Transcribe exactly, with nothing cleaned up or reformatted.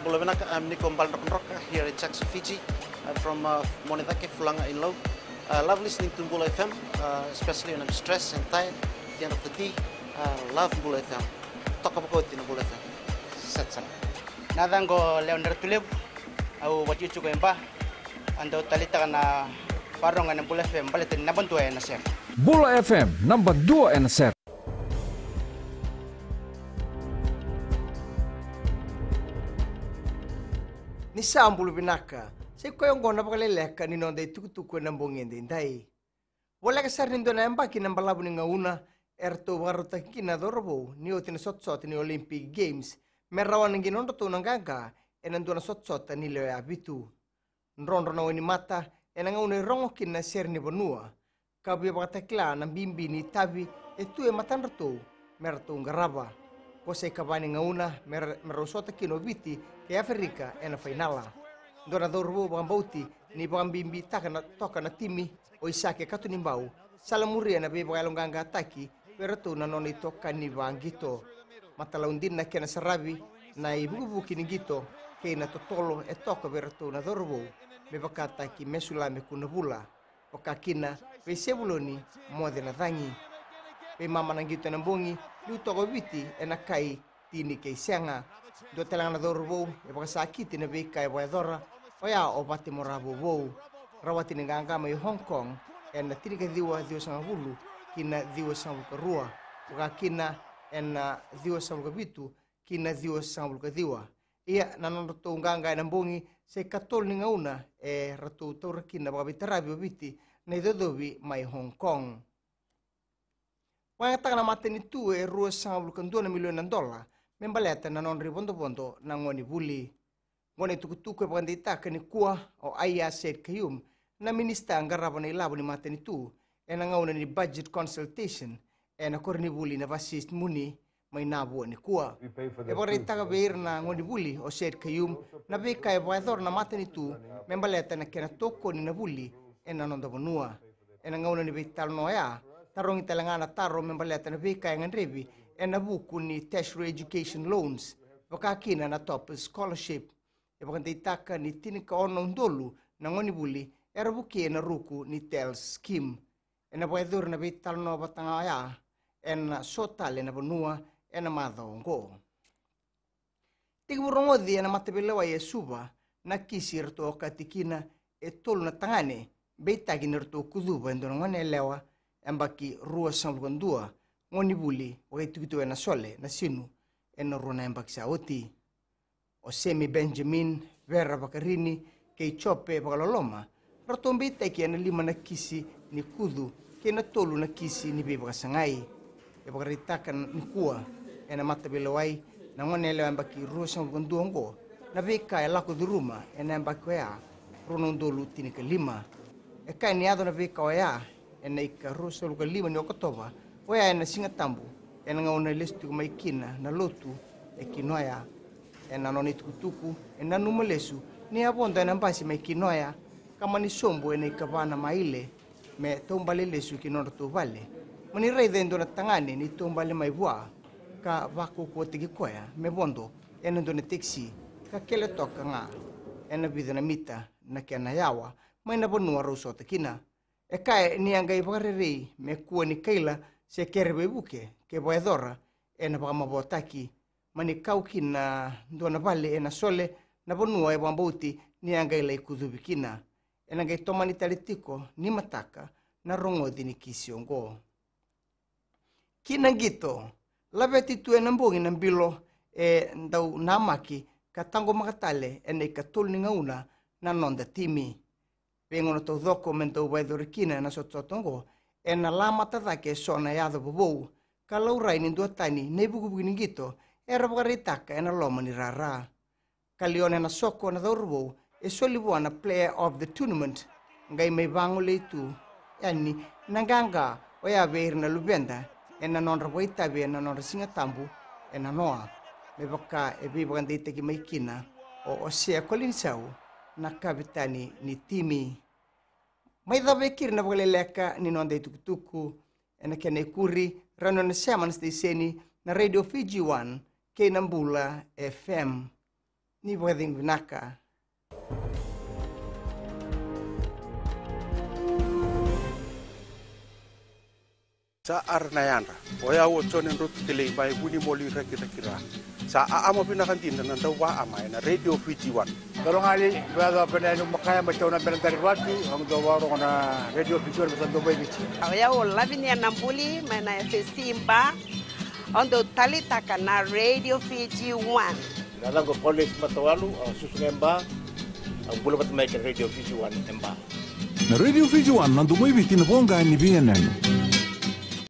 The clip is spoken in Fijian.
Bula vinaka, I'm Niko Baledrokadroka here in Jackson, Fiji. I'm from uh, Monedake, Fulaga in Lau. Uh, love listening to Bula F M, uh, especially when I'm stressed and tired at the end of the day. Uh, love Bula F M. Toka vakauti na Bula F M. Set sana. Na yacaqu o Lewa ni Ratulevu, au vatiucuka e Ba, au dau taleitaka na varogo ena Bula F M baleta ni naba dua ena sere. Bula F M, naba dua ena sere. Ni sa bula vinaka, sa i koya oqo na vakaleleka ni noda itukutuku ena bogi edaidai. Voleka sara ni dua na yabaki na balavu ni gauna eratou vakarautaka kina na cauravou ni oti na sotasota ni Olympic Games, me rawa na qai nodratou na qaqa ena dua na sotasota ni lewe vitu. Drodro na wainimata ena gauna e rogo kina na sere ni vanua, ka via vakatakila na bibi ni itavi e tu e matadratou me ratou qarava. Ko sa i kava ni gauna me ra- me rau sota kina o Viti kei Aferika ena fainala. Dua na cauravou vakabauti ni vakabibitaka na toka na timi, o Isake Katonibau, salamuria na veivakayaloqaqataki vei iratou na nona itokani vaqito. Matalau dina na kena saravi na ivukivuki ni qito kei na totolo e toka vei iratou na cauravou, me vakataki Mesulame Kunavula, vaka kina vei Sevuloni Mocenacagi. Veimama na qito ena bogi, liu toka o Viti ena kai, tini kei sega. Dua tale ga na cauravou e vakasakiti na veika e vakayacora, oya o Vate Mora Vouvou. Rawati ni qaqa mai Hong Kong ena tinikaciwa ciwasagavulu ki na ciwasagavulu ka rua, vaka kina ena ciwasagavulu ka vitu ki na ciwasagavulu ka ciwa. Ia na nodratou qaqa ena bogi sa i katolu ni gauna e ratou taura kina vakaveitaravi o Viti na icocovi mai Hong Kong. Vakayagataka na matanitu e ruasagavulu ka dua na milioni na dola me baleta na nodra ivodovodo na gonevuli. Oqo na itukutuku e vakadeitaka nikua o Aiyaz Sayed-Khaiyum, na minisita qarava na ilavo ni matanitu, ena gauna ni budget consultation ena koronivuli na Vasist Muni mai Navua nikua. E vakaraitaka vei ira na gonevuli o Sayed-Khaiyum na veika e vakayacora na matanitu me baleta na kena tokoni na vuli ena noda vanua. Ena gauna ni veitalanoa oya, tarogi tale ga na taro me baleta na veika e gadrevi ena vuku ni Tertiary Education Loans, vaka kina na Top Scholarship. E vakadeitaka ni tinikaono udolu na gonevuli era vukei ena ruku ni TELS Scheme. Ena vakayacori na veitalanoa vata ga oya ena so tale na vanua ena macawa oqo. Tekivu rogoci ena mataveilewai e Suva na kisi eratou okati kina e tolu na tagane beitaki ni ratou kucuva e dua na goneyalewa yabaki ruasagavulu ka dua, gonevuli vakaitikotiko ena Sole Nasinu ena rua na yabaki sa oti. O Semi Benjamin, Vera Vakarini kei Jope Vakaloloma, ratou beitaki ena lima na kisi ni kucu kei na tolu na kisi ni veivakasagai. E vakaraitaka nikua ena mataveilewai na goneyalewa yabaki ruasagavulu ka dua oqo na veika e lako curuma ena yabaki oya, rua na udolu tinikalima. E kaya ni yaco na veika oya ena ika ruasagavulu ka lima ni Okotova, oya ena Siga Tabu, ena gauna e lesu tiko mai kina na lotu e Kinoya. Ena nona itukutuku, e nanuma lesu ni a vodo ena basi mai Kinoya ka mani sobu ena ikava na maile me taubale lesu ki nodratou vale. Mani raica e dua na tagane ni taubale mai vua ka vakaukauwataki koya me vodo ena dua na tekisi, ka kele toka ga ena vica na mita na kena yawa mai na vanua rau sota kina. E kaya ni a qai vakarerei me kua ni kaila se kere veivuke ke vakayacora ena vakamavoataki. Mani kau kina dua na vale ena Sole, na vanua e vakabauti ni a qai lai kucuvi kina. Ena qai tomani tale tiko ni mataka na rogoci ni kisi oqo. Ki na qito, laveti tu ena bogi na bilo e dau namaki ka taqomaka tale ena ikatolu ni gauna na noda timi. Veigauna taucoko me dau vakayacori kina na sotasota oqo, ena lamata cake eso na yaca vovou ka laurai ni duatani na ivukivuki ni qito era vakaraitaka ena loma ni rara. Ka liona ena soko na cauravou e soli vua na player of the tournament, qai mai vagolei tu yani na qaqa oya vei ira na luveda ena nodra vakaitavi ena nodra Siga Tabu ena noa, me vaka e veivakadeitaki mai kina o Osea Kolinisau, na kavetani ni timi. Mai cava e keri na vakaleleka ni noda itukutuku. Ena kena ikuri, rawa ni o na sema na siteseni na Radio Fiji One kei na Bula F M. Ni vakacegu vinaka. Sa ara na yadra. O yau o Jone Drotu Kelei mai Vunimoli, Rakiraki, Ra. Sa aama vinaka dina na dauvaama ena Radio Fiji One. Dolo gali, vea dau pena enu makaya mai tauna bena dari vati, au dau varogo na Radio Fiji One, sa dau mai Viti. O yau o Lavinia Nabuli mai na F S C Ba, au dau talitaka na Radio Fiji One. Na yacaqu o Paulesi Matawalu, au susuga e Ba, au bula vata mai kei na Radio Fiji One e Ba. Na Radio Fiji One, na domo i Viti, na voqa ni veiyanuyanu.